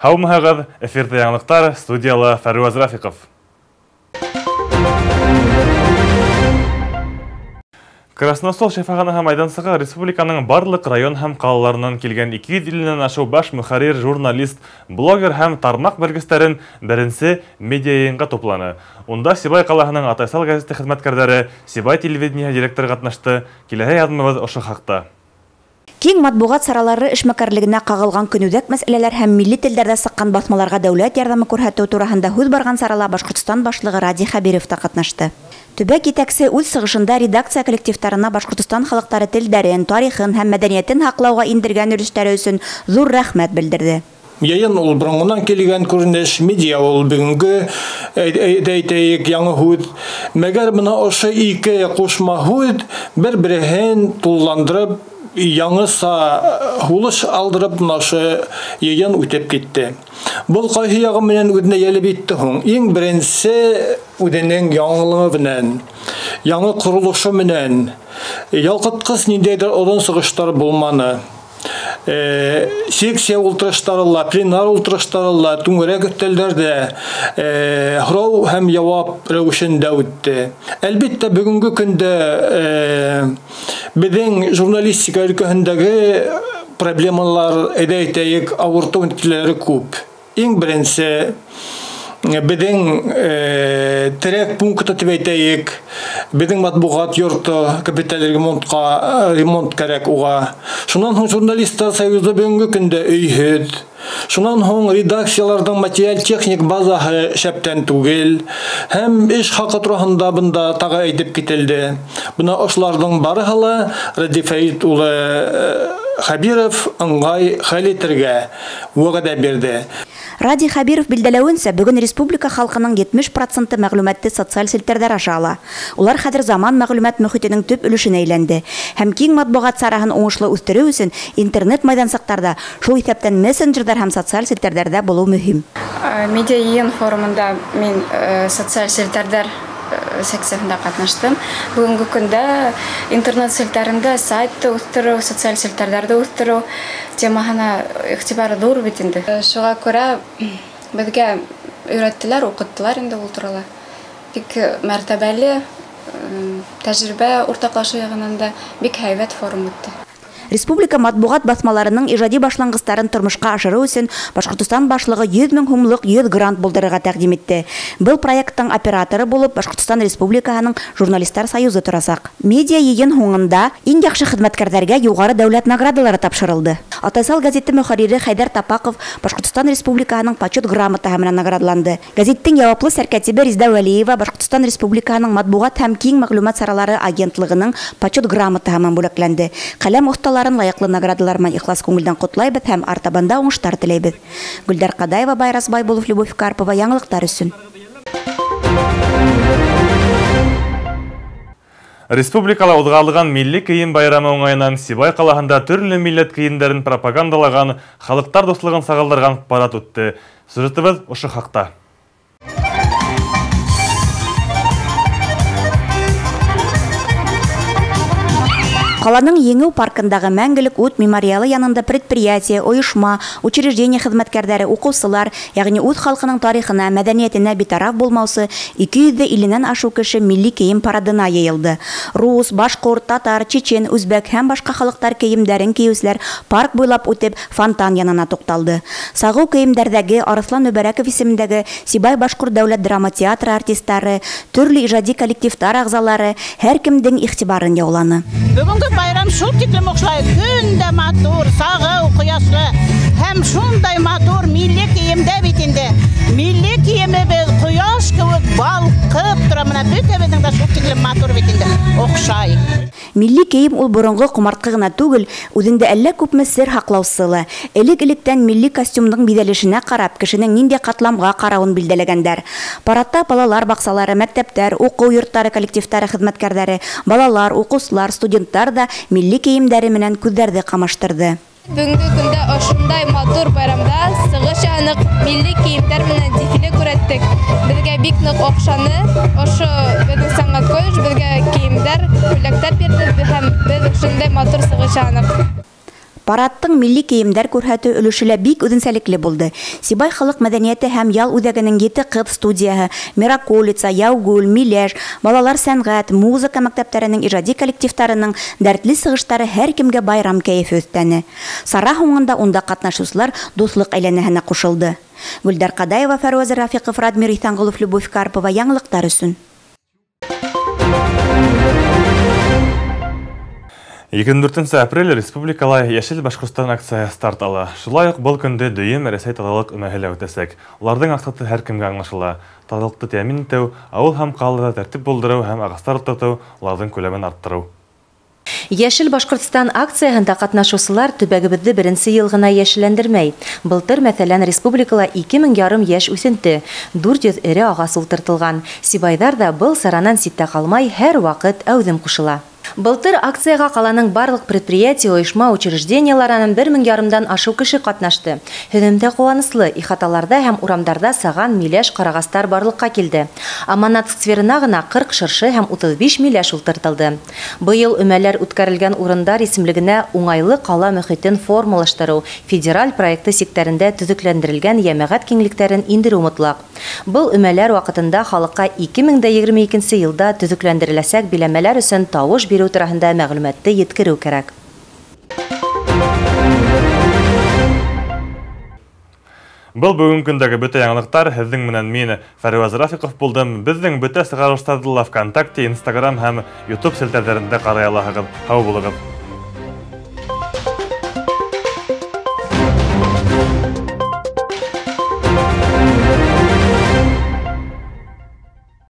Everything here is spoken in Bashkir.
Һаумыһығыҙ, эфирҙа яңылыҡтар, студияла Фәруаз Рафиҡов. Красносол шифаханаһы майҙансығы республиканың барлыҡ район һәм ҡалаларынан килгән 250-нән ашыу баш мөхәррир, журналист, блогер һәм тармаҡ белгестәрен беренсе медиа йыйынға тупланы. Унда Сибай ҡалаһының Атайсал гәзите хеҙмәткәрҙәре, Сибай телевидение директоры ҡатнашты. Киләһе яҙмабыҙ ошо хаҡта. Киң матбуғат саралары эшмәкәрлегенә ҡағылған көнүҙәк мәсьәләләр һәм милли телдәрҙә сыҡҡан баҫмаларға дәүләт ярҙамы күрһәтеү тураһында һүҙ барған сарала Башҡортостан башлығы Радий Хәбиров та ҡатнашты. Төбәк етәксе үҙ сығышында редакция коллективтарына Башҡортостан халыҡтары телдәрен, тарихын һәм мәҙәниәтен һаҡлауға индергән өлөштәре өсөн ҙур рәхмәт белдерҙе. Йыйын ул боронғонан килгән күренеш, медиа ул бөгөнгө әйтәйек яңы һүҙ. Мәгәр бына ошо ике ҡушма һүҙ бер-береһен тулыландырып, яңыса һулыш алдырып бына ошо йыйын үтеп китте. Был ҡайһы яғы менән үҙенә йәлеп итте һуң? Иң беренсе үҙенең яңылығы менән, яңы ҡоролошо менән, ялҡытҡыс ниндәйҙер оҙон сығыштар булманы. Секция ултырыштары ла, пленар ултырыштары ла, түңәрәк өҫтәлдәрҙә һорау һәм яуап рәүешендә үтте. Әлбиттә, бөгөнгө көндә беҙҙең журналистика өлкәһендәге проблемалар, әйҙә әйтәйек, ауыртыу нөктәләре күп. Иң беренсе беҙҙең терәк пункты тип әйтәйек, беҙҙең матбуғат йорто капиталь ремонтҡа, ремонт кәрәк уға. Шунан һуң журналисттар союзы бөгөнгө көндә өйһөҙ. Шунан һуң редакцияларҙың материаль-техник базаһы шәптән түгел. Һәм эш хаҡы тураһында бында тағы әйтеп кителде. Бына ошоларҙың барыһы ла Радий Фәрит улы Хәбиров ыңғай хәл итергә вәғәҙә бирҙе. Радий Хәбиров билдәләүенсә, бөгөн республика халҡының 70% мәғлүмәтте социаль селтәрҙәр аша ала. Улар хәҙер заман мәғлүмәт мөхитенең төп өлөшөнә әйләнде. Һәм киң матбуғат сараһын уңышлы үҫтереү өсөн интернет майҙансыҡтарҙа, шул иҫәптән мессенджерҙар һәм социаль селтәрҙәрҙә булыу мөһим. Медиа йыйын форумында мин социаль селтәрҙәр секцияһында ҡатнаштым. Бөгөнгө көндә интернет селтәрендә сайтты үҫтереү, социаль селтәрҙәрҙе үҫтереү темаһына иғтибар ҙур бит инде. Шуға күрә беҙгә өйрәттеләр, уҡыттылар инде ул турала. Бик мәртәбәле, тәжрибә уртаҡлашыу яғынан да бик һәйбәт форум үтте. Республика матбуғат баҫмаларының ижади башланғыстарын тормошҡа ашырыу өсөн Башҡортостан башлығы 100 мең һумлыҡ 100 грант булдырырға тәҡдим итте. Был проекттың операторы булып Башҡортостан Республикаһының Журналистар союзы торасаҡ. Медиа йыйын һуңында иң яҡшы хеҙмәткәрҙәргә юғары дәүләт наградалары тапшырылды. Атайсал гәзите мөхәррире Хәйҙәр Тапаҡов Башҡортостан Республикаһының почет грамотаһы менән наградаланды. Гәзиттең яуаплы сәркәтибе Ризда Вәлиева Башҡортостан Республикаһының матбуғат һәм киң мәғлүмәт саралары агентлығының почет грамотаһы менән бүләкләнде. Ҡәләм оҫталарын лайыҡлы наградалар менән ихлас күңелдән ҡотлайбыҙ һәм артабанда уңыштар теләйбеҙ. Гөлдәр Ҡадаева, Байрас Байбулов, Любовь Карпова, яңылыҡтар өсөн. Республикала уҙғарылған милли кейем байрамы уңайынан Сибай ҡалаһында төрлө милләт кейемдәрен пропагандалаған, халыҡтар дуҫлығын сағылдырған парад үтте. Сюжетыбыҙ ошо хаҡта. Ҡаланың Еңеү паркындағы Мәңгелек ут мемориалы янында предприятие, ойошма, учреждение хеҙмәткәрҙәре, уҡыусылар, йәғни үҙ халҡының тарихына, мәҙәниәтенә битараф булмаусы 250-нән ашыу кеше милли кейем парадына йыйылды. Рус, башҡорт, татар, чечен, үзбәк һәм башҡа халыҡтар кейемдәрен кейеүселәр парк буйлап үтеп фонтан янына туҡталды. Сағыу кейемдәрҙәге Арыҫлан Мөбәрәков исемендәге Сибай башҡорт дәүләт драма театры артистары, төрлө ижади коллективтар ағзалары һәр кемдең иғтибарын яуланы. Бөгөнгө байрам шул тиклем оҡшай, көн дә матур, сағыу, ҡояшлы һәм шундай матур милли кейемдә бит инде. Милли кейемебеҙ ҡояш кеүек балҡып тора, бына бөтәбеҙҙең дә шул тиклем матур бит инде, оҡшай. Милли кейем ул боронғо ҡомартҡы ғына түгел, үҙендә әллә күпме сер һаҡлаусы ла. Элек-электән милли костюмдың биҙәлешенә ҡарап, кешенең ниндәй ҡатламға ҡарауын билдәләгәндәр. Парадта балалар баҡсалары, мәктәптәр, уҡыу йорттары коллективтары хеҙмәткәрҙәре, балалар, уҡыусылар, студенттар ҙа милли кейемдәре менән күҙҙәрҙе ҡамаштырҙы. Бөгөнгө көндә ошондай матур байрамда сығыш яныҡ милли кейемдәр менән дефиле күрһәттек. Беҙгә бик ныҡ оҡшаны. Ошо беҙҙең сәнғәт колледж беҙгә кейемдәр, күлдәктәр бирҙе һәм беҙ ошондай матур сығыш яныҡ. Парадтың милли кейемдәр күрһәтеү өлөшө лә бик үҙенсәлекле булды. Сибай халыҡ мәҙәниәте һәм ял үҙәгенең 7 ҡыҙ студияһы, Мираколица, Яугүл, Миләш, балалар сәнғәт, музыка мәктәптәренең ижади коллективтарының дәртле сығыштары һәр кемгә байрам кәйефе өҫтәне. Сара һуңында унда ҡатнашыусылар дуҫлыҡ әйләнәһенә ҡушылды. Гөлдәр Ҡадаева, Фәрүәз Рафиҡов, Радмир Иҫәнғолов, Любовь Карпова. Яңылыҡтар өсөн. 24 апрель республикала Йәшел Башҡортостан акцияһы старт ала. Шулай уҡ был көндө дөйөм Рәсәй таҙалыҡ өмәһе лә үтәсәк. Уларҙың маҡсаты һәр кемгә аңлашыла. Таҙалыҡты тәьмин итеү, ауыл һәм ҡалала тәртип булдырыу һәм ағастар ултыртыу, уларҙың күләмен арттырыу. Йәшел Башҡортостан акцияһында ҡатнашыусылар төбәгебеҙҙе беренсе йыл ғына йәшелләндермәй. Былтыр, мәҫәлән, республикала 2500 йәш үҫенте, 400 эре ағас ултыртылған. Сибайҙар ҙа был саранан ситтә ҡалмай, һәр ваҡыт әүҙем ҡушыла. Былтыр акцияға ҡаланың барлыҡ предприятие, ойошма, учреждениеларынан 1500-дан ашыу кеше ҡатнашты. Һөҙөмтә ҡыуаныслы, ихаталарҙа һәм урамдарҙа саған, миләш, ҡарағастар барлыҡҡа килде. Аманат скверына ғына 40 шыршы һәм 35 миләш ултыртылды. Быйыл өмәләр үткәрелгән урындар исемлегенә уңайлы ҡала мөхитен формалаштырыу федераль проекты сиктәрендә төҙөкләндерелгән йәмәғәт киңлектәрен индереү мотлаҡ. Был өмәләр ваҡытында халыҡҡа 2022 йылда төҙөкләндереләсәк биләмәләр өсөн тауыш биреү тураһында мәғлүмәтте еткереү кәрәк. Был бөгөн көндәге бөтә яңылыҡтар. Һеҙҙең менән мин, Фәрүәз Рафиҡов булдым. Беҙҙең бөтә сығарылыштарҙы ла ВКонтакте, Инстаграм һәм YouTube селтәрҙәрендә ҡарай алаһығыҙ. Һау булығыҙ.